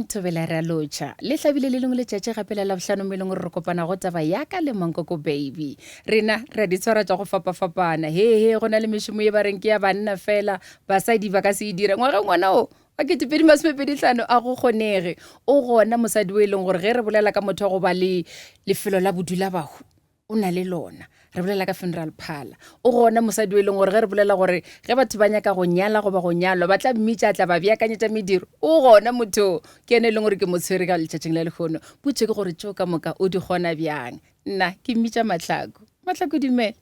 Thobela re a lotšha. Le hlabile le lengwe letšatši gape la Labohlano mo e leng gore re kopana go taba ya ka le Mankoko Baby. Rena re a di tshwara tša go fapafapana. He he go na le mešomo ye ba reng ke ya banna fela, basadi ba ka se e dire. Ngwageng wona wo wa 2025 a go kgonege. O gona mosadi o e leng gore ge re bolela ka motho wa go ba le lefelo la bodulabahu o na le lona re bolela ka funeral parlor o gona mosadi o e leng gore ge re bolela gore ge batho ba nyaka go nyala goba go nyalwa ba tla mmitša a tla ba beakanyetša mediro o gona motho ke ene e leng gore ke mo tshwere ka letšatšing la lehono potso ke gore tšeo ka moka o di kgona bjang nna ke mmitša matlhako matlhako dumela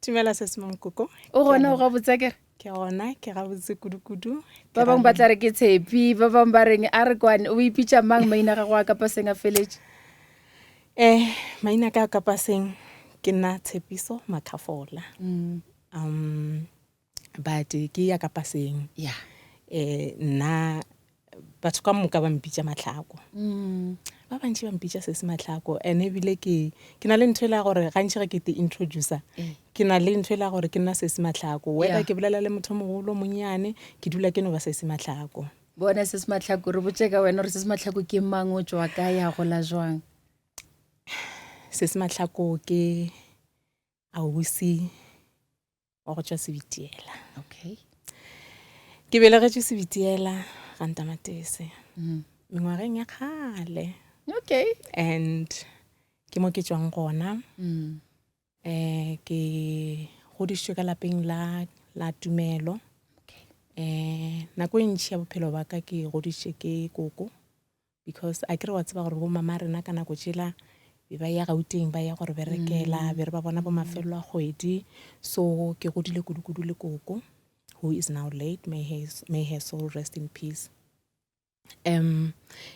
Dumela sesi Mankoko. O gona o gabotse akere? Ke gona, ke gabotse kudu-kudu. Ba bangwe ba tla re ke Tshepi, ba bangwe ba reng a re kwane. O ipitša mang maina a gago a ka paseng a feletše? Eh, maina ka ka paseng ke nna Tshepiso Makhafola. Mm. Um but ke ya ka paseng. Yeah. Eh nna batho ka moka ba mpitša Mahlako. Mm. Ba bantši ba mpitša Sesi Mahlako and ebile ke ke na le ntho e la gore gantši ge ke te introducer Eh. ke na le ntho e la gore ke nna Sesi Mahlako. Whether Yeah. ke bolela le motho mogolo monnyane ke dula ke no ba Sesi Mahlako. Bona Sesi Mahlako, re botše ka wena gore Sesi Mahlako ke mang, o tšwa kae, a gola jwang? Sesi Mahlako ke ausi wa go tšwa Sebitiela. Okay. Ke belegetšwe Sebitiela ga Ntamatese. Mm. Mengwageng ya kgale. Okay. And ke mo ke tšwang gona. Mm. Eh ke godišitšwe ka lapeng la la tumelo. Okay. Eh nako e ntši ya bophelo ba ka ke godišitše ke koko. Because a kere wa tseba gore bo mama rena ka nako tšela be ba ya Gauteng ba ya go re berekela, be re ba bona bo mafelelo a kgwedi. So ke godile kudu-kudu le koko who is now late, may her, may her soul rest in peace. Um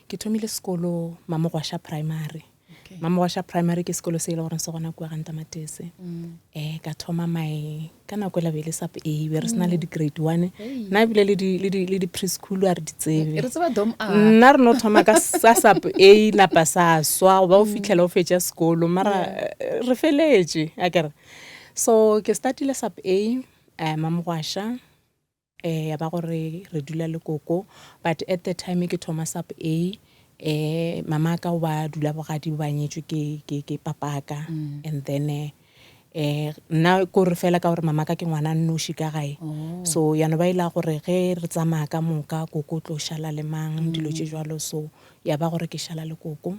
ke thomile sekolo Mamogwasha Primary. Okay. Mamogwasha Primary ke sekolo se e le gore se gona kua ga Ntamatese. Mm. Eh ka thoma my ka nako e la be e le sub A be re sena le mm. di grade 1. Nna ebile le di le di le di preschool a re di tsebe. Re tseba dom A. Nna re no thoma ka sa sub A napa sa swa go ba o mm. fitlhela o fetša sekolo mara eh, re feletše a kere. So ke startile sub A eh Mamogwasha eh ya ba gore re dula le koko but at the time ke thoma sub A eh mama ka o ba dula bogadi ba nyetšwe ke ke ke papaka mm. and then eh eh nna ko re fela ka gore mama ka ke ngwana nnoši ka gae oh. so ya no ba ile gore ge re tsamaya ka moka koko tlo šala le mang mm. dilo tše jwalo so ya ba gore ke šala le koko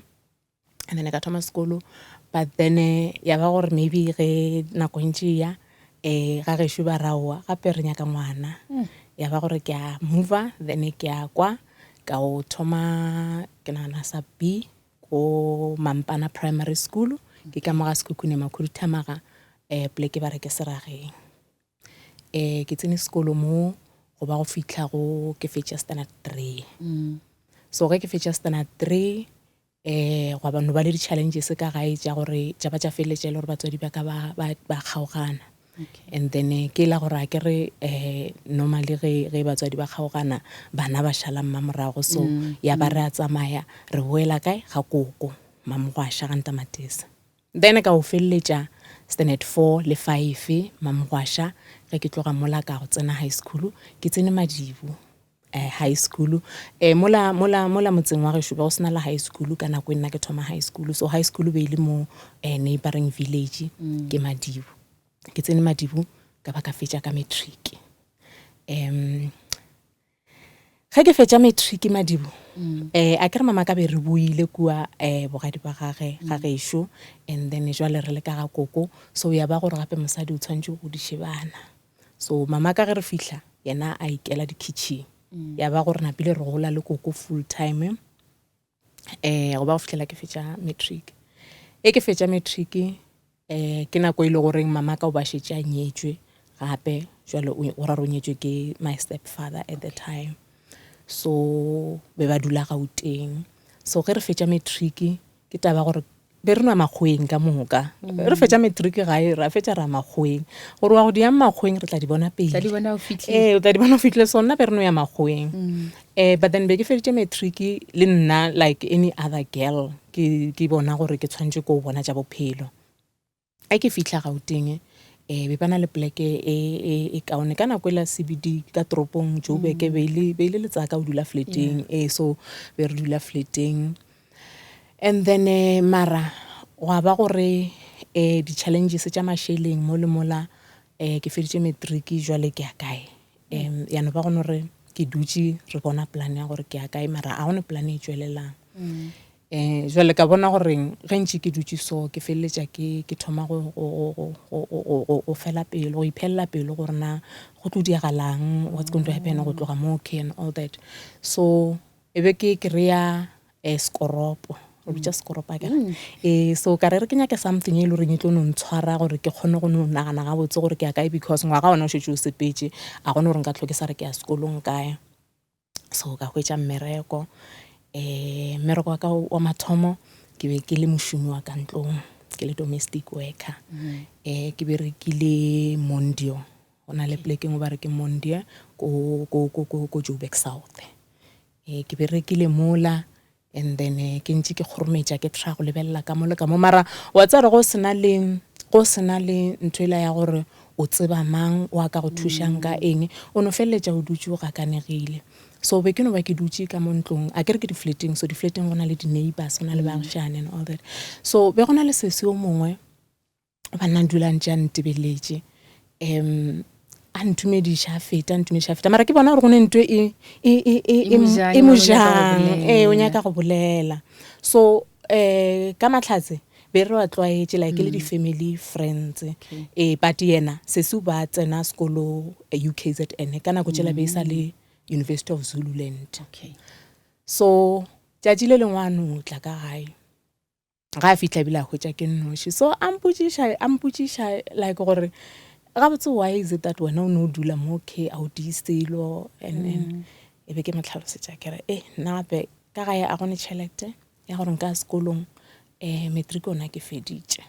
and then ka thoma sekolo but then eh, ya ba gore maybe ge nako e ntše e ya um ga gešo ba raowa gape re nyaka ngwana mm. ya ba gore ke a mover then ke a kwa ka o thoma ke nagana sa b ko mampana primary school ke ka moga sekhukhune makhuduthamaga um poleke ba re ke serageng um ke tsene sekolo mo go ba go fitlha go ke fetša standard 3 mm. so ge ke fetša standard 3 um gwa ba no ba le di-challenges ka gae tša gore tša ba tša feleletša e le gore batswadi ba ka ba, ba, ba kgaogana okay. and then eh, ke la gore a ke re um normally ge, ge batswadi ba kgaogana bana ba šala mmamorago so mm. ya ba mm. re a tsamaya re boela kae ga koko mamogwaša ga ntamatesa then ka o feleletša standard 4 le 5 mamogwaša ge ke tloga mola ka go tsena high school ke tsene madibo eh, high school eh, mola mola mola motseng wa gešo be go sena le high school ka nako e nna ke thoma high school so high school be e le mo eh, neighboring village mm. ke madibo ke tsene madibo ka ba ka fetša ka matric um ge ke fetša matric madibo mm. eh a ke re mama ka be re buile kua eh bogadi ba gage mm. ga gešo and then jwale re le ka ga koko so ya ba gore gape mosadi o tshwanetse go godiše bana So mama ka ge re fihla yena a ikela di-kitchen mm. ya ba gore napile re gola le koko full time eh go ba go fihlela ke fetša matric e ke fetša matric eh ke nako e le goreng mama ka o ba šetše a nyetšwe gape jwale o ra re o nyetšwe ke my step father at the time so be ba dula Gauteng so ge re fetša matric ke taba gore be re nwa makgoweng ka moka mm. re fetša matric gae ra fetša ra makgoweng gore wa go di yang makgoweng re tla di bona pele ee o tla di bona o fitlhile so nna be re no ya makgoweng mm. eh but then be ke feditše matric le nna like any other girl ke ke bona gore ke tshwanetse ko bona tša bophelo a ke fihla Gauteng Um be ba na le poleke e, e, e kaone ka nako e la CBD ka toropong Joburg mm. be ile be ile letsaka o dula fleteng yeah. e so be re dula fleteng and then eh, mara gwa ba gore eh di-challenges tša mašeleng mo le mola eh ke feditše matric jwale ke ya kae um ya no ba go no re ke dutše re bona plan ya gore ke ya kae mara a gone plan e tšwelelang mm. Um jwale ka bona gore ge ntše ke dutše so ke feleletša ke ke thoma go go go go go go fela pelo go iphelela pelo gore na go tlo diagalang what's going to happen go tloga mo okay and all that so e be ke kry-a um sekoropo re bitša sekoropo akere mm. ee so ka re re ke nyake something e le goreng e tlo no ntshwara gore ke kgone go no nagana gabotse gore ke ya kae because ngwaga ona o šetše o sepetše a gone gore nka tlho ke sa re ke ya sekolong kae So ka hwetša mmereko. Um mmereko wa ka wa mathomo ke be ke le mošomi wa ka ntlong, ke le domestic worker. Um ke berekile Mondio, go na le poleke e nngwe ba re ke Mondio ko, ko, ko, ko, ko Joburg South. Um ke berekile mola And then ke ntše ke kgorometša ke try go lebelela ka mo le ka mo mara wa tseba gore go sena le go sena le ntho ela ya gore o tseba mang wa ka go thušang ka eng o no feleletša o dutše o gakanegile so be ke no ba ke dutše ka mo ntlong a ke re ke di-flateng so di-flateng go na le di-neighbors go na le baagišane and all that so be go na le sesi o mongwe banna dula ntše a ntebeletše um a ntumediša a feta a ntumediša a feta mara ke bona gore go ne nto e, e, e, e, e, e mo jang ee o nyaka go bolela so um ka matlhatse be re ba tlwaetše like le mm. di-family friends ee but yena sesi o ba tsena sekolo eh, ukzn ka nako tšela be e sa le mm. University of Zululand okay. So tšatši le lengwe a no tla ka gae ga a fihla ebile a hwetša ke nnoši so a mpotšiša a mpotšiša like gore gabotse why is it that wena o ne o dula mo okay a o die selo and then mm. e be ke mo tlhalosetša ke re e nna gape ka gae a gone tšhelete ya gore nka sekolong um matric ona ke feditše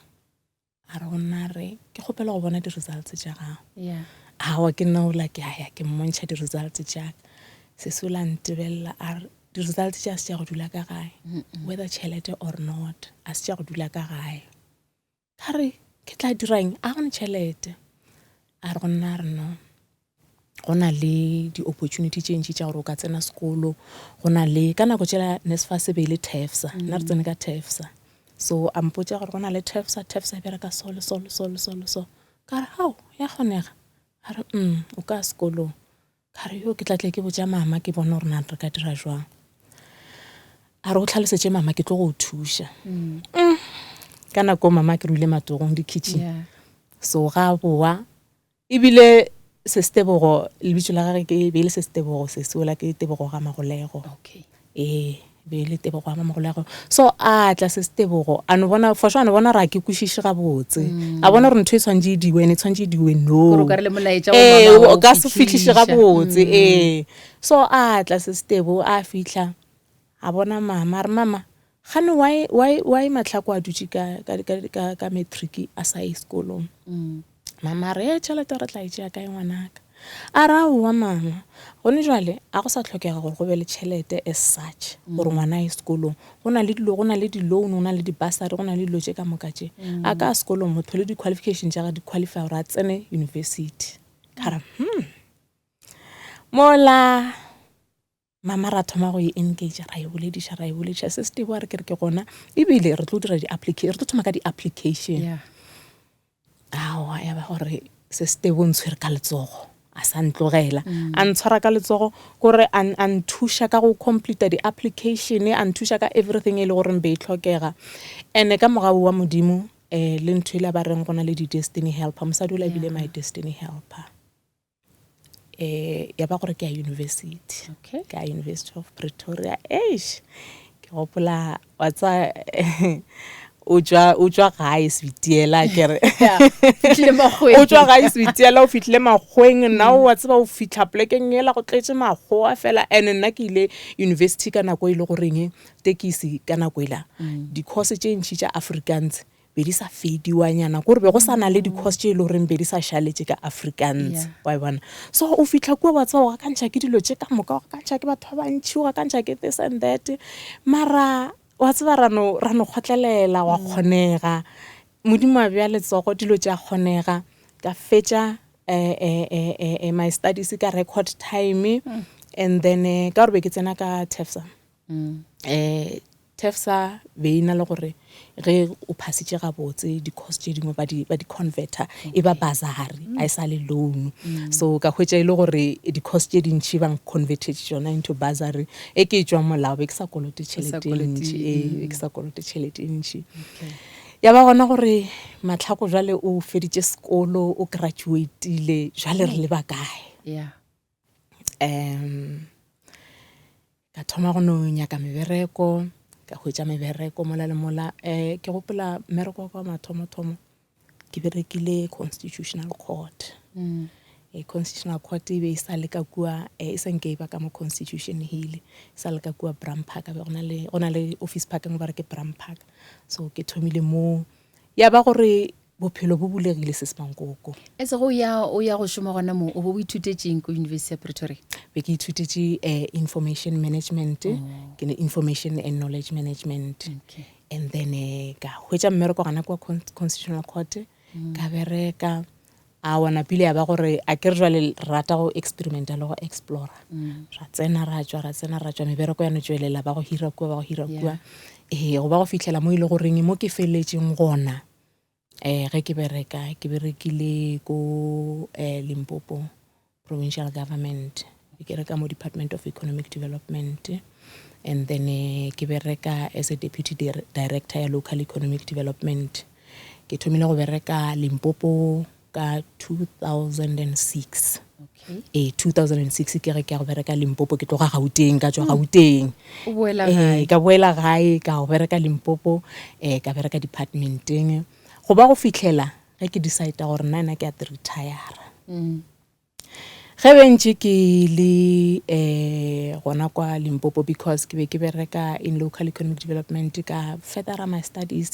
A re go nna, a re, Ke kgopela go bona di-results tša gago. Yeah. Aowa, ke nna ola ke a ya ke mmontšha di-results tša ka. Sesi ola ntebelela a re, di-results tša se tša go dula ka gae. Whether tšhelete or not, a se tša go dula ka gae. Ka re, ke tla dira eng? A gone tšhelete. A re go nna, a re no. Go na le di-opportunity tše ntši tša gore o ka tsena sekolo, go na le ka nako tšela NSFAS e be e le TEFSA, nna re tsene ka TEFSA. So a mpotša gore go na le TEFSA, TEFSA e bereka so le so le so le so le so. Ka re hao ya kgonega? A re mm, o ka ya sekolong. Ka re yo ke tla tle ke botša mama ke bone gore na re ka dira jwang. A re o tlhalosetše mama ke tlo go thuša. Mm. Ka nako mama ke ruile matogong di-kitchen. Yeah. So ga a boa Ebile Sesi Tebogo, lebitso la gage ke be e le Sesi Tebogo, sesi ola ke Tebogo ga Magolego. Okay. Ee, be e le Tebogo ga Magolego. So a tla Sesi Tebogo, a no bona, for sure a no bona gore a ke kwešiše gabotse. A bona gore ntho e tshwanetse e diwe, and e tshwanetse e diwe no. Gore o ka re le molaetša wa Ee, mama wa o ka se fihliše fihliša. gabotse, ee. So a tla Sesi Tebogo, a fihla, a bona mama, a re mama, gane why, why, why Mahlako a dutše ka, ka, ka, ka, ka matric a sa ye sekolong? Mama a re, Ee, tšhelete re tla e tšea kae ngwanaka? A re, Aowa mama, gone jwale a go sa hlokega gore go be le tšhelete as such gore ngwana a ye sekolong. Go na le dilo, go na le di-loan, go na le di-bursary, go na le dilo tše ka moka tše. A ka ya sekolong motho le di-qualification tša gagwe di qualify gore a tsene university. Ka re, Hmm. Mola Mama ra thoma go e engage, ra e bolediša, ra e bolediša. Se Steve a re ke re ke gona, ebile re tlo dira di re tlo thoma ka di-application. Yeah. Aowa, ya ba gore se Steve o ntshwere ka letsogo, a sa ntlogela. A ntshwara ka letsogo, kore a a nthuša ka go complete di-application, a nthuša ka everything e le goreng be e tlhokega. And-e ka mogau wa Modimo, um le ntho ela ba reng go na le di-destiny helper, mosadi ola ebile my destiny helper. eh ya ba gore ke ya university okay. ke ya University of Pretoria eish ke gopola wa tsa o tšwa o tšwa gae sebitiela ke re o tšwa gae sebitiela o fihlile makgweng nna mm. wa tseba o fitlha plekeng ela go tletše makgowa fela and nna ke ile university ka nako e le goreng tekisi ka nako ela mm. di-course tše ntši tša Afrikaans be di sa fediwanyana kore be go sa na le di-course tše e le goreng be di sa šaletše ka Afrikaans wa e bona. So o fitlha kua wa tseba o gakantšha ke dilo tše ka moka, o gakantšha ke batho ba bantši, o gakantšha ke this and that mara wa tseba ra no ra no kgotlelela wa kgonega. Modimo a bea letsogo dilo tša kgonega. Ka fetša eh, eh, eh, eh, eh, my studies ka record time and then eh, ka gore be ke tsena ka TEFSA. Eh, TEFSA be e na le gore ge o phasitše gabotse di-course tše dingwe ba di ba di converter e ba bursary a e sa le loan. So ka hwetša e le gore di-course tše dintši ba nconvertetše tšona into bursary e ke e tšwang molao be ke sa kolote tšhelete e ntši ee be ke sa kolote tšhelete e ntši. Ya ba gona gore Mahlako jwale o feditše sekolo o graduatile jwale re leba kae? Yeah. Um ka thoma go no nyaka mebereko ka hwetša mebereko mola le mola um ke gopola mmereko wa ka wa mathomothomo ke berekile constitutional court mm. e constitutional court e be e sa le ka kua e sa nke e ba ka mo constitution hill e sa le ka kua Bram Park be go na le office park ba re ke Bram Park so ke thomile mo ya ba gore Bophelo bo bulegile sis Mankoko. E sego o ya o ya go šoma gona mo, o be o ithutetšeng ko University ya Pretoria? Be ke ithutetše eh, information management, oh. ke ne information and knowledge management. Okay. And then eh, ka hwetša mmereko gona kwa Constitutional Court, mm. ka bereka. A wa napile ya ba gore a ke re jwale re rata go experimenta le go explora. Mm. Ra tsena ra tšwa, ra tsena ra tšwa, mebereko ya no tšwelela, ba go hira kua, ba go hira kua. Ee, go ba go fihlela mo e le goreng mo ke feletšeng gona. Um ge ke bereka ke berekile ko um Limpopo provincial government ke bereka mo department of economic development and then ke bereka as a deputy director ya local economic development ke thomile go bereka Limpopo ka 2006 okay. ee 2006 ke re ke ya go bereka Limpopo ke tloga Gauteng ka tswa Gauteng o boela gae ee ka boela gae ka go bereka Limpopo eh ka bereka departmenteng go ba go fihlela ge ke decide gore nna ena ke a retire mm. ge be ntše ke le eh gona kwa Limpopo because ke be ke bereka in local economic development ka further my studies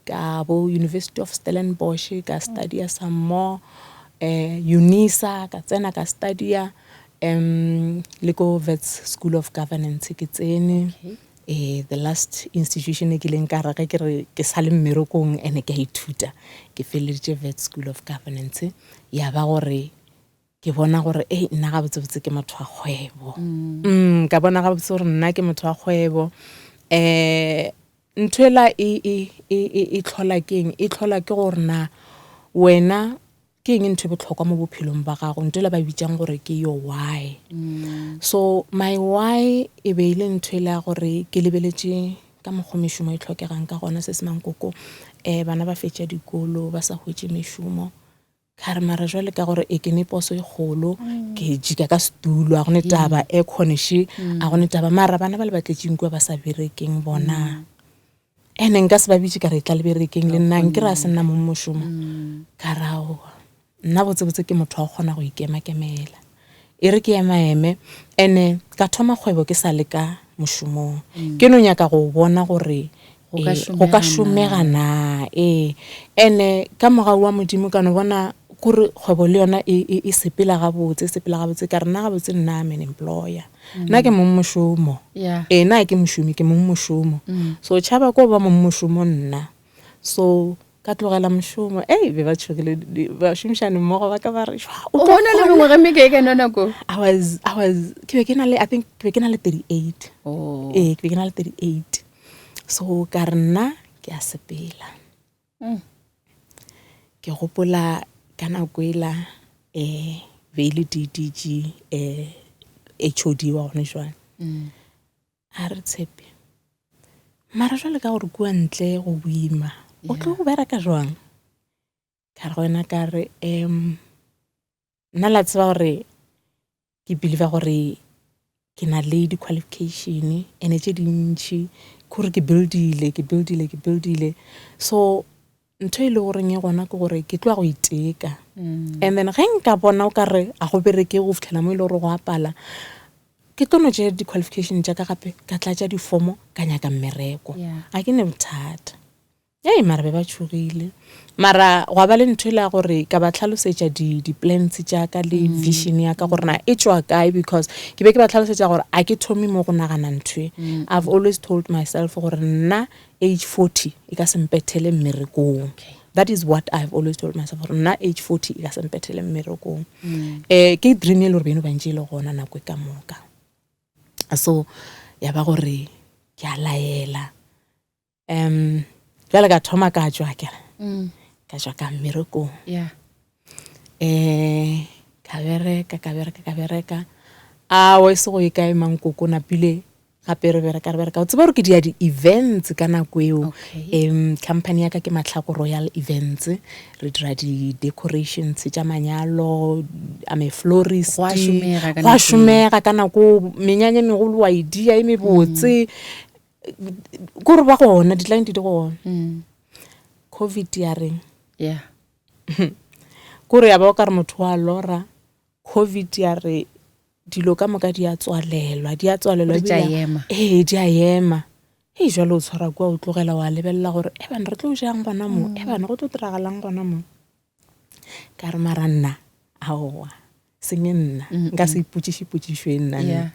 ka bo University of Stellenbosch ka study some more eh Unisa ka tsena ka study-a um le ko Wits School of Governance ke tsene okay. eh the last institution e ke leng ka re ge ke re ke sa le mmerekong ene ke a ithuta ke feleleditše Wits School of Governance ya ba gore ke bona gore e nna gabotsebotse ke motho wa kgwebo mm. mm, ka bona gabotse gore nna ke motho wa kgwebo um Ntho ela e, e, e, e, e tlhola ke eng? E tlhola ke gore na wena ke eng ntho e botlhokwa mo bophelong ba gago, ntho ela ba e bitsang gore ke your why. Mm. So my why e be e le ntho ela ya gore ke lebeletše ka mokgwa mešomo e tlhokegang ka gona se se mankoko um bana ba fetša dikolo ba sa hwetše mešomo Ka re mara jwale ka gore e ke ne poso e kgolo ke jika ka setulo a gone taba aircon še a gone taba mara bana ba le ba tletšeng kua ba sa berekeng bona ene nka se ba bitše ka re tla le berekeng le nna nke re a se nna mong mošomo ka re aowa nna botsebotse ke motho wa go kgona go ikemakemela E re ke emaeme, ene ka thoma kgwebo ke sa le ka mošomong. Ke no nyaka go bona gore go ka šomega na. Ee, ene ka mogau wa Modimo ka no bona kore kgwebo le yona e, e, e sepela gabotse, e sepela gabotse. Ka re nna gabotse nna I'm an employer. Nna ke mong mošomo. Ee, nna ga ke mošomi, ke mong mošomo. So tšhaba ko ba mong mošomo nna. So ka tlogela mošomo ei be ba tšhogile bašomišani mmogo ba ka ba re o bona le mengwaga me kae ka nona nako I was I was ke be ke na le I think ke be ke na le 38 oh. ee ke be ke na le 38 so ka re nna ke a sepela mm. ke gopola ka nako ela um be e le DDG um HOD wa gone jwale mm. A re tshepe. Mara jwale ka gore kua ntle go boima, o tlo go bereka jwang? Ka re go yena ka re um nna la tseba gore ke believe gore ke na le di-qualification ene tše dintši kore ke buildile ke buildile ke buildile so ntho e le goreng e gona ke gore ke tloa go iteka mm. and then ge nka bona o ka re a go bereke go fitlhela mo e le gore go apala ke tlo no tšea di-qualification tša ka gape ka tlatša difomo ka nyaka mmereko Yeah. ga ke ne bothata ei mara be ba tšhogile mara gwa ba le ntho e le ya gore ka ba tlhalosetša di-plans tša ka le Mm. vision ya ka gore na e tšwa kae because ke be ke ba tlhalosetša gore a ke thome mo go nagana ntho e Mm. i've always told myself gore nna age 40 e ka se mpethele mmerekong Okay. That is what I've always told myself gore nna age 40 e ka se mpethele mmerekong. Um ke dream e le gore beno ba ntše e le gona nako e ka moka. So ya ba gore ke a laela. Um jale ka thoma ka tšwa ke ka tšwa ka mmerekong. Yeah. Um ka bereka ka bereka ka bereka. Aowa e se go ye kae mankoko napile gape re bereka re bereka. O tseba gore ke dia di-events ka nako eo. Okay. Company ya ka ke Matlhako Royal Events. Re dira di-decorations tša manyalo, I'm a florist. Gwa šomega ka Gwa nako eo. šomega ka nako eo. Menyanya e megolo wa e dia e mebotse. Kore ba gona, di-client di gona. Covid ya reng? Yeah. Kore ya ba o ka re motho wa lora. Covid ya re dilo ka moka di a tswalelwa, di a tswalelwa Gore tša ebile ema. Ee, di a ema. Hei, jwale o tshwara kua o tlogela wa lebelela gore e bane re tlo jang gona mo, e bane go tlo diragalang gona mo. Ka re mara nna, aowa, seng nna, nka se ipotšiše potšišo e nna nna. Yeah.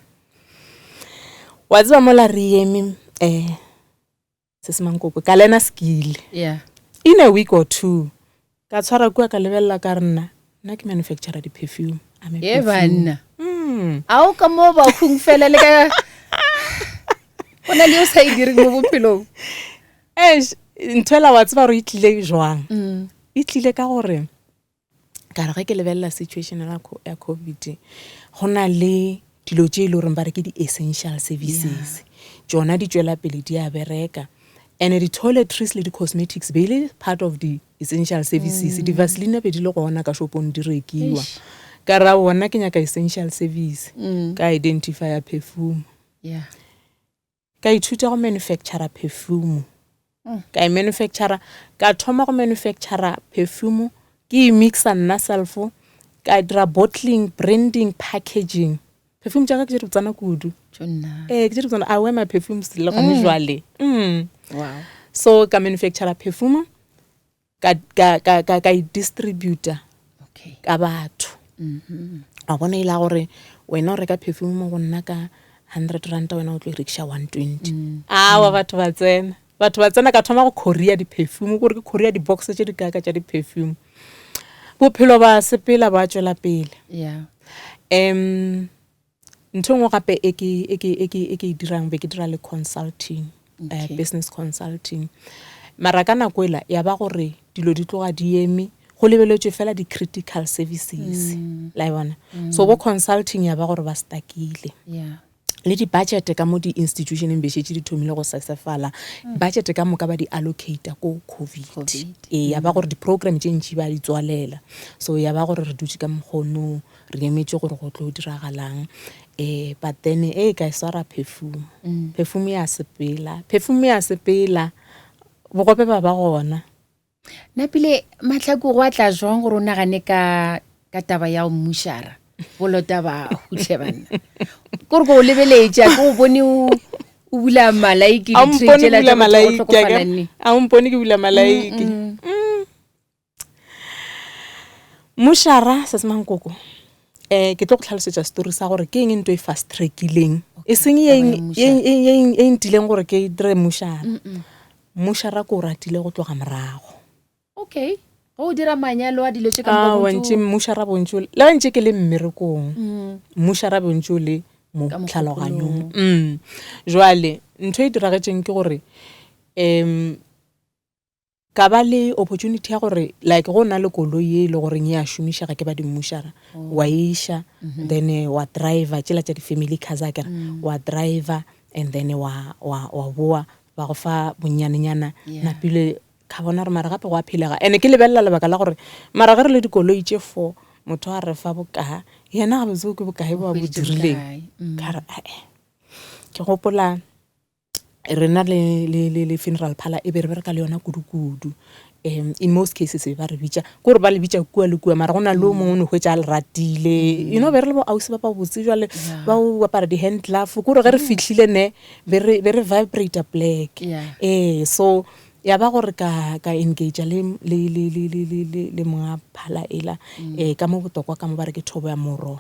Wa tseba mola re eme se se mankoko ka lena skill. Yeah. In a week or two ka tshwara kua ka lebelela ka re nna nna ke manufacturer di-perfume. I'm a Ye perfume. banna. A o ka mo bakhung fela le ka go na le yo sa e direng mo bophelong. Eish, ntho ela wa tseba gore e tlile jwang? E tlile ka gore ka re ge ke lebelela situation ya COVID go na le dilo tše e le goreng ba re ke di-essential services. Tšona di tšwela pele di a bereka. And di-toiletries le di-cosmetics be e le part of the essential services. Di-vaseline be di le gona ka shopong di rekiwa. Ka ra bona ke nyaka essential service. Ka identifya perfume. Yeah. Ka ithuta go manufactura perfume. Ka e manufactura, ka thoma go manufactura perfume, ke e mixa nna self, ka dira bottling, branding, packaging. Perfume tša ka ke tše di botsana kudu. Tšonna. Ee, ke tše di botsana. I wear my perfumes le gone jwale. Wow. So ka manufactura perfume, ka ka ka ka ka e distributor Okay. ka batho. Wa bona e la gore wena o reka perfume mo go nna ka 100 ranta, wena o tlo e rekiša 120. Aowa, batho ba tsena. Batho ba tsena, ka thoma go courier di-perfume, kore ke courier di-box tše di kaka tša di-perfume. Bophelo ba sepela ba tšwela pele. Yeah. Ntho e nngwe gape e ke, e ke, e ke, e ke e dirang, be ke dira le consulting, Okay. business consulting. Mara ka nako ela ya ba gore dilo di tloga di eme, go lebeletšwe fela di-critical services. La e bona? So bo consulting ya ba gore ba stuckile. Yeah. Le di-budget ka mo di-institutioneng be šetše di thomile go sesefala. Budget ka moka ba di allocate ko COVID. COVID. Ee, ya ba gore di-program tše ntši ba di tswalela. So ya ba gore re dutše ka mokgono, re emetše gore go tlo diragalang. But then e ka e swara perfume. Perfume ya sepela, perfume ya sepela, bogope ba ba gona. Napile Mahlaku, go a tla jwang gore o nagane ka ka taba ya go mmušara bolota ba hutle banna? Kore ko o lebeletše, a ke o bone o o bula malaiki, A o di-tray mpone tšela ke bula tša batho ba go malaiki, a hlokofala ke? nne. A o mpone ke bula malaiki. Mmušara se se mankoko, ke tlo go tlhalosetša story sa gore ke eng ntho e fast trackileng, e seng Taba ya mmušara. ye e ntileng gore ke dire mmušara. Mmušara ke o ratile go tloga morago. Okay, ge o dira manyalo a dilo tše ka moka Aowa, bontši ntše o- mmušara bontši o le, le ge ntše ke le mmerekong, mmušara bontši o le mo Ka mogopolong. tlhaloganyong. Jwale ntho e diragetšeng ke gore ka ba le opportunity ya gore like go na le koloi ye e le goreng e a šomišega ke ba dimmušara, wa e iša, then wa driver tšela tša di-family cars a kere, wa driver and then wa, wa, wa boa ba go fa bonnyanenyana. Yeah. Napile ka bona gore mara gape go a phelega, and ke lebelela lebaka la gore mara ge re le dikoloi tše 4 motho a re fa bokaa, yena gabotse ke bokae bo a bo Hweditše dirileng. bokae? Ka re ae, ke gopola rena le, le, le, le funeral parlor e be re bereka le yona kudu-kudu. In most cases be ba re bitša, ke gore ba le bitša kua le kua, mara go na le o mongwe o no hwetša a le ratile. You know, be re le bo ausi ba ba botse jwale, Yeah. ba o apara di-hand glove, ke gore ge re fihlile ne, be re, be re vibrate black. Yeah. Ee, so ya ba gore ka, ka engage le, le, le, le, le, le, le, le monga phala ela, ka mo Botokwa ka mo ba re ke Thobo ya Moro,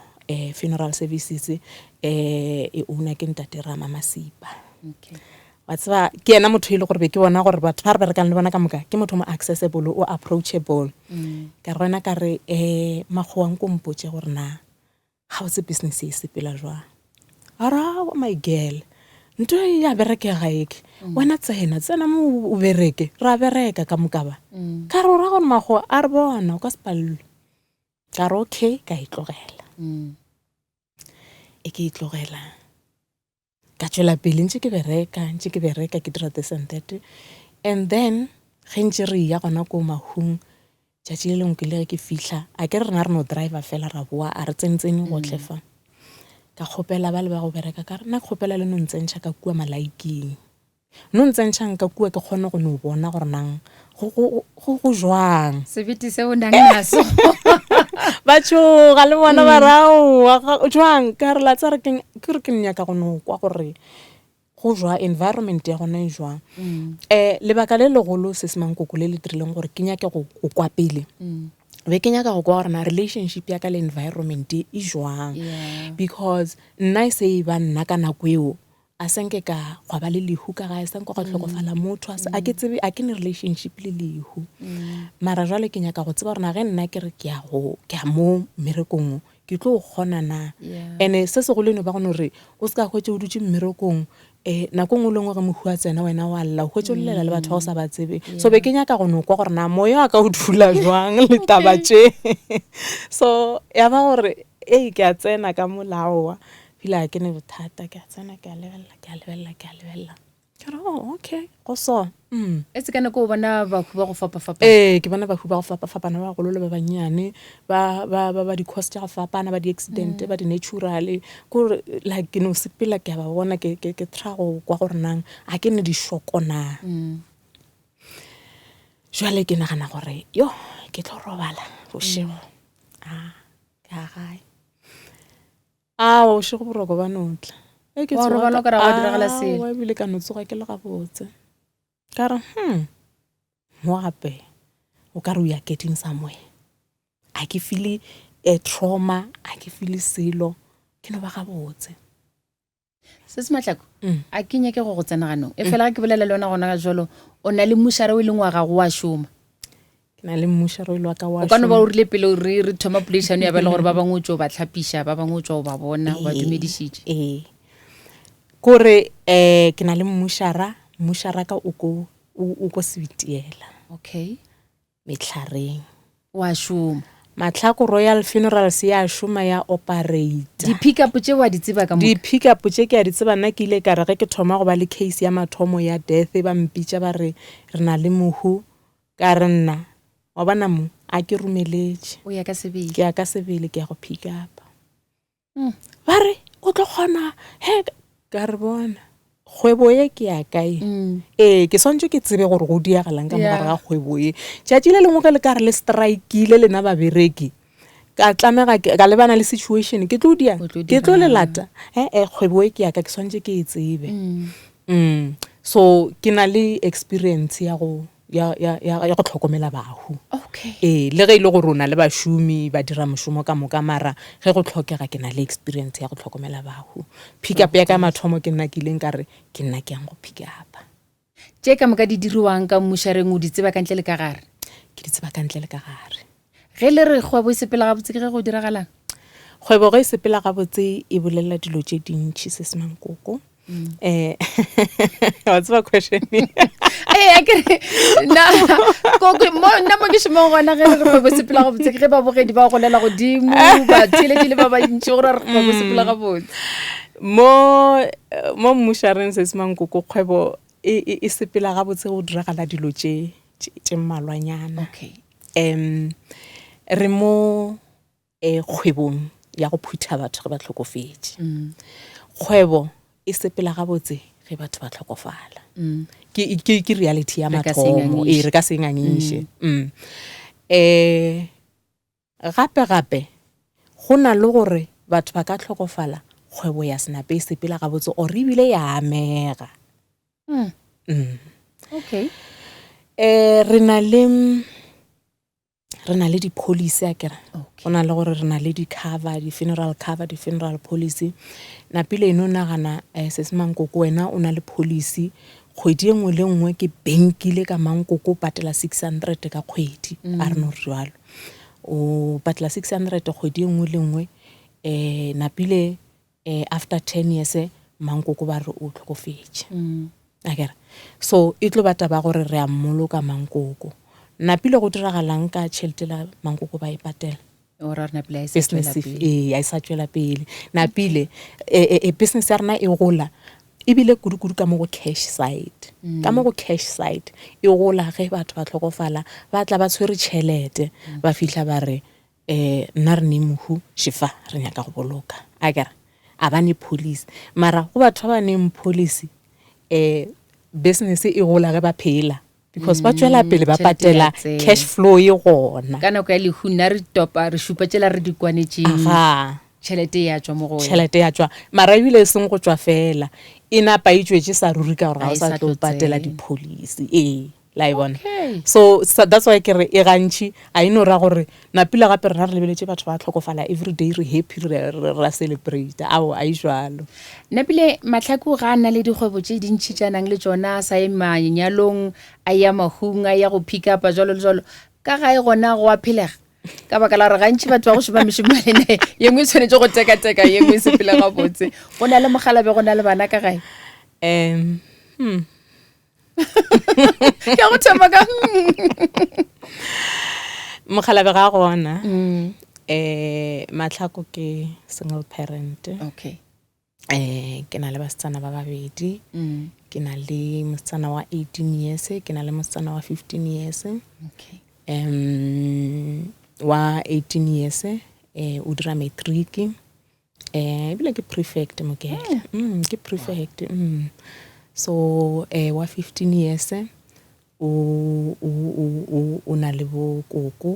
funeral services, e owner ke Ntate Rama Masipa. Okay. Wa tseba, ke yena motho e le gore be ke bona gore batho ba re berekang le bona ka moka, ke motho mo accessible, o approachable. Ka re go yena ka re, um makgowa nko mpotše gore na gabotse business e sepela jwang. A re aowa my girl, ntho e ya berekega eke, wena tsena, tsena mo o bereke, ra bereka ka moka ba. Ka re o ra gore makgowa a re bona o ka se palelwe. Ka re okay, ka e tlogela. E ke e tlogela, ka tšwela pele ntše ke bereka, ntše ke bereka ke dira this and that. And then ge ntše re eya gona ko mahung, tšatši le lengwe ke ile ge ke fihla, akere rena re no driver fela ra boa, a re tsentsene gohle fa. Ka kgopela bale ba go bereka ka re nna ke kgopela le no ntsentšha ka kua malaiking. No ntsentšhang ka kua ke kgone go no bona gore nang go, go, go, go jwang. Sebete se o nang naso. Ba tšhoga le bona ba re aowa, ga, jwang? Ka re la tseba re keng, ke re ke nyaka go no kwa gore go jwang, environment ya gona e jwang. Lebaka le legolo se se mankoko le le dirileng gore ke nyake go, go kwa pele, be ke nyaka go kwa gore na relationship ya ka le environment e jwang. Because nna e se e ba nna ka nako eo, A se nke ka gwa ba le lehu ka gae, sa nke gwa hlokofala motho, a se, a ke tsebe, a ke ne relationship le lehu. Mara jwale ke nyaka go tseba gore na ge nna ke re ke ya go, ke ya mo mmerekong o, ke tlo o kgona na? Ene se segolo e no ba go no re o se ka hwetša o dutše mmerekong, nako e nngwe le nngwe ge mohu a tsena wena wa lla, o hwetša o llela le batho ba o sa ba tsebeng. So be ke nyaka go no kwa gore na moya wa ka o dula jwang le taba tše. So ya ba gore ei ke a tsena ka mola aowa, Ebile ga ke ne bothata, ke a tsena ke a lebelela, ke a lebelela, ke a lebelela. Ke re, oh, okay, go so. E se ka nako o bona bahu ba go fapafapana? Ee, ke bona bahu ba go fapafapana, ba bagolo le ba bannyane, ba, ba, ba, ba di-cause tša go fapana, ba di-accident, ba di-natural. Kore like ke no sepela ke a ba bona, ke, ke, ke try go kwa gore nang a ke ne dišoko na. Jwale ke nagana gore, yo, ke tlo robala bošego. Ah, ke ya gae. Ao, bošego boroko ba no tla. E ke Wa tsoga robala ka o ka re ga wa diragala selo. Aowa, ebile ka no tsoga ke le gabotse. Ka re, hmm, mo gape o ka re we are getting somewhere. A ke feel-e a trauma, a ke feel-e selo, ke no ba gabotse. Se se Mahlako, a ke nyake go go tsena ganong. E fela ge ke bolela le wena gona jalo, o na le mmušara o e leng wa gago wa šoma. Ke na le mmušara o e le wa ka wa O ka no ba šoma. o rile pele re re thoma poledišano ya ba e le gore ba bangwe o tšo ba hlapiša, ba bangwe o tšwa o ba bona, o ba Ee, dumedišitše. ee. Kore um ke na le mmušara, mmušara ka o ko o ko Sebitiela. Okay. Mehlareng. O a šoma. Mahlako Royal Funerals ya šoma ya operator. Di-pickup tše wa di tseba ka moka? Di-pickup tše ke a di tseba. Nna ke ile ka re ge ke thoma go ba le case ya mathomo ya death ba mpitša ba re re na le mohu, ka re nna wa bona mo a ke romeletše. O ya ka sebele? Ke ya ka sebele ke ya go pick-upa. Ba re o tlo kgona he ka re bona kgwebo ye ke ya kae ee ke swantse ke tsebe gore go diagalang ka mogare ga kgwebo ye tšatši le lengwe ge le ka re le strikile lena babereki ka tlamega ka lebana le situation ke tlo dia ke tlo le lata ee kgwebo e ke ya ka ke swantse ke e tsebe so ke na le experience ya go ya, ya, ya, ya go tlhokomela bahu. Okay. Ee, le ge e le gore o na le bašomi ba dira mošomo ka moka, mara ge go tlhokega ke na le experience ya go tlhokomela bahu. Pick up ya ka ya mathomo ke nna ke ileng ka re ke nna ke yang go pick up. Tše ka moka di diriwang ka mmušareng o di tseba ka ntle le ka gare? Ke di tseba ka ntle le ka gare. Ge le re kgwebo e sepela gabotse ke ge go diragalang? Kgwebo ge e sepela gabotse e bolela dilo tše dintši se se mankoko. Um wa tseba question ee a kere nna nna mo ke šomong gona ge re re kgwebo e sepela gabotse ke ge babogedi ba golela godimo batheeletši le ba bantši gore re kgwebo e sepela gabotse. Mo mo mmušareng se se mankoko kgwebo e, e, e sepela gabotse go diragala dilo tše tše mmalwanyana. Okay. Um re mo eh, kgwebong ya go phutha batho ge ba hlokofetše. Kgwebo e sepela gabotse ge batho ba hlokofala. Ke, ke, ke reality ya Re ka se mathomo. ngangiše. Ee, re ka se ngangiše. Mm. Eh, gape gape go na le gore batho ba ka hlokofala kgwebo ya se nape e sepela gabotse or ebile ya amega. Okay. Eh, re na le Re na le di-policy akere, go na le gore re na le di-cover, di-funeral cover, di-funeral policy. Napile e no nagana um sesi Mankoko wena o na le policy kgwedi e nngwe le nngwe ke bankile ka Mankoko o patela 600 ka kgwedi, a re no re jwalo. O patela 600 kgwedi e nngwe le nngwe um napile um after 10 years Mankoko ba re o tlhokofetše. Akere so e tlo ba taba ya gore re a mmoloka Mankoko. Napile go diragalang ka tšhelete la Mankoko ba e patela? O ra re Napile a e sa Business tšwela pele. ee a e sa tšwela pele. Napile business ya rena e gola ebile kudu-kudu ka mo go cash side. Ka mo go cash side e gola ge batho ba tlhokofala ba tla ba tshwere tšhelete ba fihla ba re um nna re ne mohu šefa re nyaka go boloka akere a ba ne policy mara go batho ba ba neng policy um business e gola ge ba phela because ba tšwela pele ba tšhelete ya patela tsena. cash flow e gona Ka nako ya lehu nna re topa re šupa tšela re di kwanetšeng. Aga. Tšhelete ya tšwa mo go wena. Tšhelete ya tšwa mara ebile e seng go tšwa fela e napa e tšwetše sa ruri ka gore ga A o e sa sa tlo tlo patela tsena. di-policy ee. La e bona? Okay. So, so that's why ke re e gantši a e no ra gore napile gape rena re lebeletše batho ba tlhokofala everyday re happy re re ra celebrate ao a e jwalo. Napile Mahlaku ga a na le dikgwebo tše dintši tša nang le tšona a sa ye manyalong a ya mahung a ya go pick up jwalo le jwalo ka gae gona go a phelega ka baka la gore gantši batho ba go šoma mešomo ya lena ye nngwe e tshwanetše go tekateka ye nngwe e sepele gabotse go na le mogalabe go na le bana ka gae. Um hmm. Ke a go thoma ka Mokgalabe ga gona. Eh Matlhako ke single parent. Okay. Eh ke na le basetsana ba babedi. Ke na le mosetsana wa 18 years, ke na le mosetsana wa 15 years. Okay. Um wa 18 years eh o dira matric. Eh ebile ke prefect mokele. Mm ke prefect. Mm. So eh wa 15 years o o o o o na le bo koko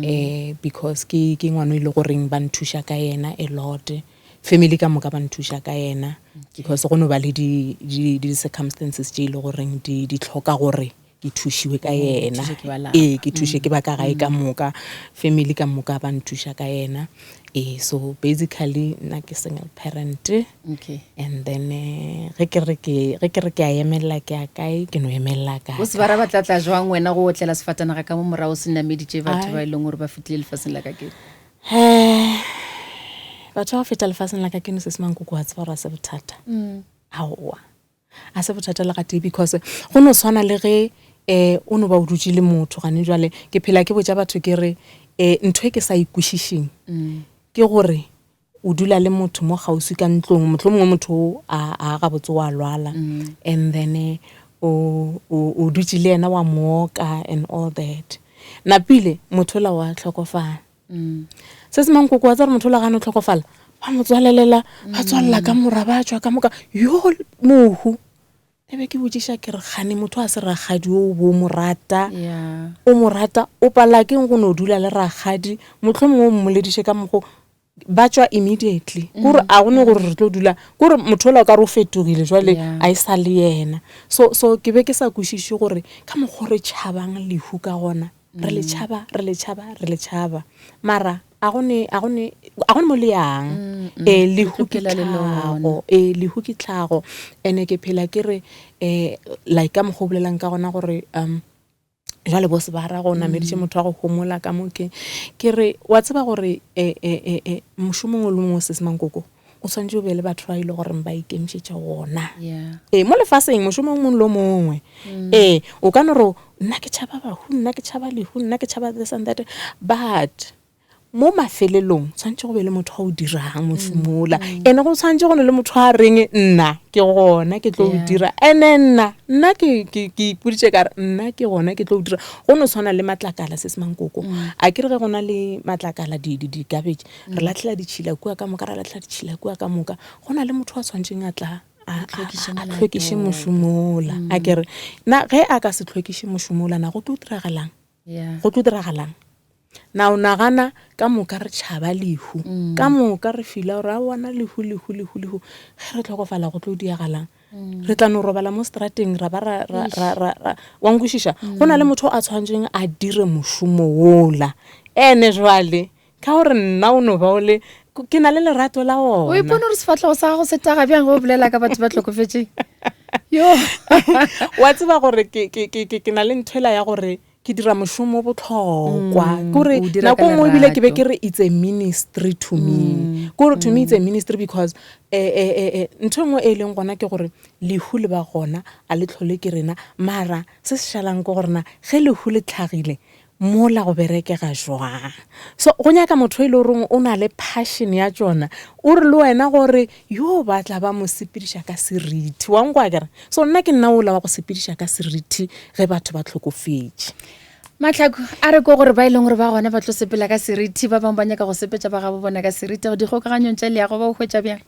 eh because ke ke ngwana e le goreng ba nthuša ka yena a lot. Family ka moka ba nthuša ka yena because go no ba le di di di circumstances tše e le goreng di di tlhoka gore ke thušiwe ka yena. Thuše ke ba lapa. Ee, ke thuše ke ba ka gae ka moka, family ka moka ba nthuša ka yena. Ee, so basically nna ke single parent. Okay. And then eh, ge ke re ke ge ke re ke a emelela ke ya kae, ke no emelela ka. Bo sebara ba tla tla jwang wena go otlela sefatanaga ka mo morago se nameditše batho Ai. ba e leng gore ba fetile lefaseng la ka keno? Eh, batho ba go feta lefaseng la ka keno se se mankoko wa tseba gore a se bothata. Aowa. A se bothata le gatee because go no swana le ge um o no ba o dutše le motho gane jwale ke phela ke botša batho ke re um ntho e ke sa e kwešišeng ke gore o dula le motho mo kgauswi ka ntlong mohlomongwe motho o a a gabotse wa lwala and then o o o dutše le yena wa mooka and all that napile motho ola wa hlokofala Se se mankoko wa tsa gore motho o la gane o tlhokofala ba mo tswalelela ba tswalela ka mora ba tšwa ka moka yo mohu e be ke botšiša ke re gane motho a se rakgadi o bo mo rata o mo rata o pala keng go no dula le rakgadi motlho mongwe o mmolediše ka mokgo ba tšwa immediately kore a go ne gore re tlo dula kore motho ola o ka re o fetogile jwale a e sa le yena so so ke be ke sa kwešiše gore ka mokgo re tšhabang lehu ka gona Re le tšhaba, re le tšhaba, re le tšhaba. Mara a go ne, a go ne, a go ne mo le yang. Ee, lehu ke tlhago. Ee, lehu ke tlhago. Ene ke phela ke re, eh, like ka mokgwa o bolelang ka gona gore, um, jwale bo sebara go nameditše motho wa go homola ka mo ke. Ke re, wa tseba gore, eh, eh, eh, eh, mošomo mongwe le mongwe sesi Mankoko, o swanetše o be le batho ba e le goreng ba ikemišetša wona. Ee, mo lefaseng mošomo o mongwe le o mongwe. Ee, o ka no re nna ke tšhaba bahu, nna ke tšhaba lehu, nna ke tšhaba this and that, but mo mafelelong tshwanetše go be le motho a o dirang mošomo ola. Ene go tshwanetše go ne le motho a reng nna ke gona ke tlo o dira. Ene nna, nna ke ke ke ipoditše ka re nna ke gona ke tlo o dira. Go no tshwana le matlakala sesi Mankoko. A ke re ge go na le matlakala di di di-garbage re lahlela ditšhila kua ka moka, ra lahlela ditšhila kua ka moka. Go na le motho a tshwanetšeng a tla a hlwekiše mošomo ola. A ke re, na ge a ka se hlwekiše mošomo ola, na go tlo diragalang? Go tlo diragalang? Na o nagana ka moka re tšhaba lehu, ka moka re fila gore aowa na lehu, lehu, lehu, lehu. Ge re hlokofala go tlo diagalang? Re tla no robala mo strateng ra ba ra, ra, ra, ra, ra wa nkwešiša? Go na le motho a tshwanetseng a dire mošomo wola. Ene jwale ka gore nna o no ba o le, ke na le lerato la O ona. ipone gore sefahlego sa gago se taga bjang ge o bolela ka batho ba hlokofetšeng? Yo. Wa tseba gore ke, ke, ke, ke, ke na le nthwela ya gore ke dira mošomo bohlokwa. Ke gore O dira ka nako nngwe ebile ke be lerato. ke re it's a ministry to me. Ke gore to me it's a ministry because eh, eh, eh, eh, ntho e nngwe e leng gona ke gore lehu le ba gona, a le tlhole ke rena, mara se se šalang ke gore na ge lehu le tlhagile mola go berekega jwang. So go nyaka motho e le goreng o na le passion ya tšona, o re le wena gore yo ba tla ba mo sepediša ka seriti, wa nkwa akere? So nna ke nna ola wa go sepediša ka seriti ge batho ba hlokofetše. Mahlaku a re ko gore ba e leng gore ba gona ba tlo sepela ka seriti, ba bangwe ba nyaka go sepetša ba gabo bona ka seriti. Dikgokaganyong tša leago ba o hwetša bjang?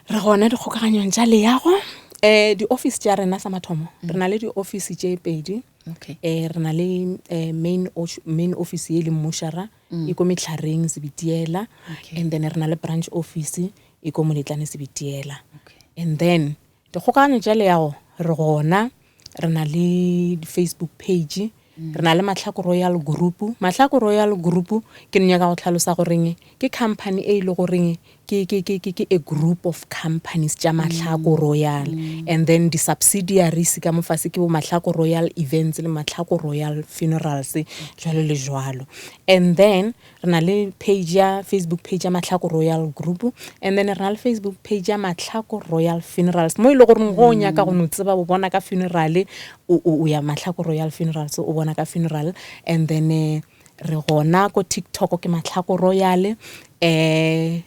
Re gona dikgokaganyong tša leago. Um di-office tša rena sa mathomo, re na le di-office tše pedi. Okay. Um re na le um main, main office ye e leng Mmušara, e ko Mehlareng Sebitiela. Okay. And then re na le branch office e ko Moletlane Sebitiela. Okay. And then dikgokagano tša leago re gona, re na le di-Facebook page, re na le Mahlako Royal Group. Mahlako Royal Group ke no nyaka go hlalosa goreng ke company e e le goreng ke, ke, ke, ke, ke a group of companies tša Mahlako Royal. And then di-subsidiaries ka mo fase ke bo Mahlako Royal Events le Mahlako Royal Funerals, jwalo le jwalo. And then Re na le page ya Facebook page ya Mahlako Royal Group and then re na le Facebook page ya Mahlako Royal Funerals mo e le goreng go o nyaka go no tseba o bona ka funeral o, o, o ya Mahlako Royal Funerals o bona ka funeral and then eh, re gona ko TikTok ke Mahlako Royal eh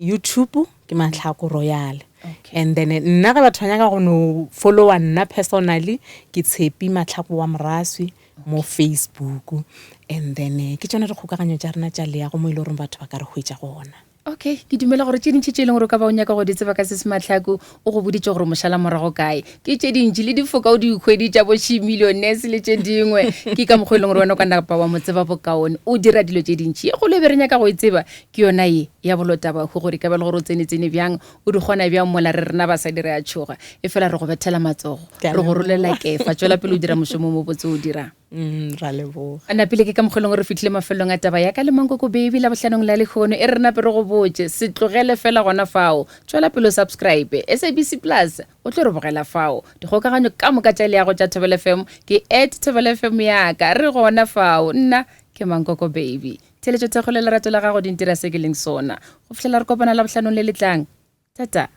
YouTube ke Mahlako Royal. Okay. And then nna ge batho ba nyaka go no followa nna personally ke Tshepi Mahlako wa Moraswi mo Facebook. And then eh, ke tšona dikgokaganyo tša rena tša leago mo e le goreng batho ba ka re hwetša gona. Okay, ke dumela gore tše dintši tše e leng gore o ka ba o nyaka go di tseba ka se se Mahlako o go boditše gore o mo šala morago kae. Ke tše dintši le difoka o di hweditša bo She Millionaires le tše dingwe. Ke ka mokgwa e leng gore wena o ka napa wa mo tseba bokaone. O dira dilo tše dintši. Ye kgolo e be re nyaka go e tseba Ke yona ye ya bolotabahu gore e ka ba le gore o tsene-tsene bjang, o di kgona bjang mola re rena basadi re a tšhoga. Efela re go bethela matsogo, Ke a re go leboga. rolela kefa. Tšwela pele o dira mošomo o mobotse o dirang. Mm, ra leboga. Napile ke ka mokgwa e leng gore re fihlile mafelelong a taba ya ka le Mankoko Baby Labohlanong la lehono. E re re nape re go botše, se tlogele fela gona fao. Tšwela pele o subscribe. SABC Plus, o tlo re bogela fao. Dikgokaganyo ka moka tša leago tša Thobela FM ke at Thobela FM ya ka. Re gona fao. Nna ke Mankoko Baby. Theeletšo, thekgo le lerato la gago di ntira se ke leng sona. Go fihlela re kopana Labohlanong le le tlang. Tata.